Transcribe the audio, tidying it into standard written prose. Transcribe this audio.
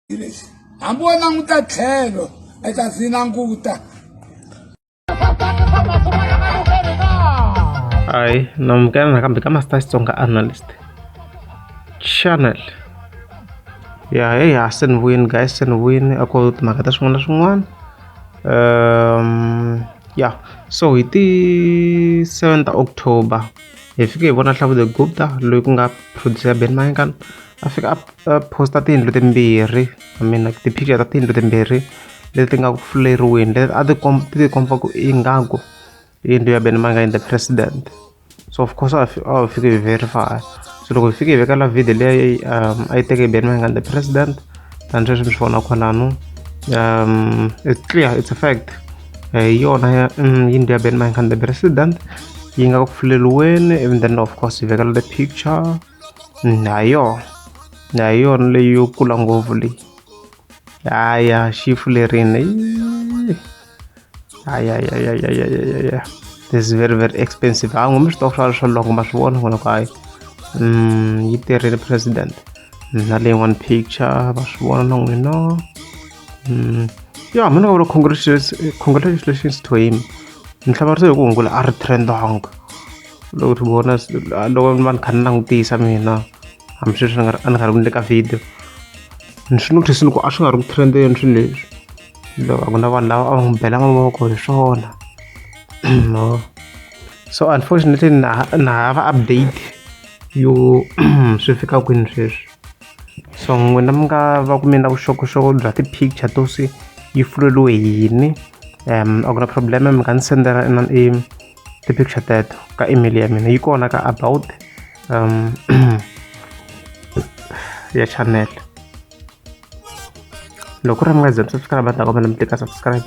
Lexi hambi wo languta tlhelo i ta swi languta. Hayi, namukela nakambe ka Master Xitsonga Analyst Channel. Ya heyi ha se ni vuyini guys, se ni vuyini a ko timhaka ta swin'wana na swin'wana. Ya so hi ti 7 ta October hi fike hi vona Hlavu the Gupta loyi ku nga producer ya Benny Mayengani a fika a post-a tiyindlu timbirhi I mean like ti-picture ta tiyindlu timbirhi leti nga ku fuleriweni leti a ti komba ti tikomba ku ingaku yindlu ya Benny Mayengani the president so of course a a fike hi verify so loko hi fike hi veka la video leyi a yi teke hi Benny Mayengani the president tani sweswi mi swi vona kwalano it's clear it's a fact hi yona yindlu ya Benny Mayengani the president yi nga ku fuleriweni and then of course hi vekela the picture Ha yona ha yona leyi yo kula ngopfu leyi haya xi fulerini hayayayayayaya this is very very expensive ha n'wi mi swi tiva swa swa loko ma swi vona n'wina ku hayi yi tirhile president na leyin'wana picture va swi vona na n'wina ya mina nga vula congratulations congratulations to him ni hlamarise hi ku hungula a ri trendanga loko swi vona loko ni va ni kha ni langutisa mina hambi sweswi ni nga a ni nga ri ku endle ka video ni swi notice-ini ku a swi nga ri ku trend-eni swilo leswi loko a ku na vanhu lava a va n'wi bela mavoko hi swona no so unfortunately na na hava update yo swi fika kwini sweswi so n'wina mi nga va ku mi na vuxokoxoko bya ti-picture to swi yi fuleriwe hi yini a ku na problem mi nga ni sendela i ti-picture teto ka email ya mina yi kona ka about ya channel loko ku ri mi nga ze mi subscribe ta kombela mi tlika subscribe.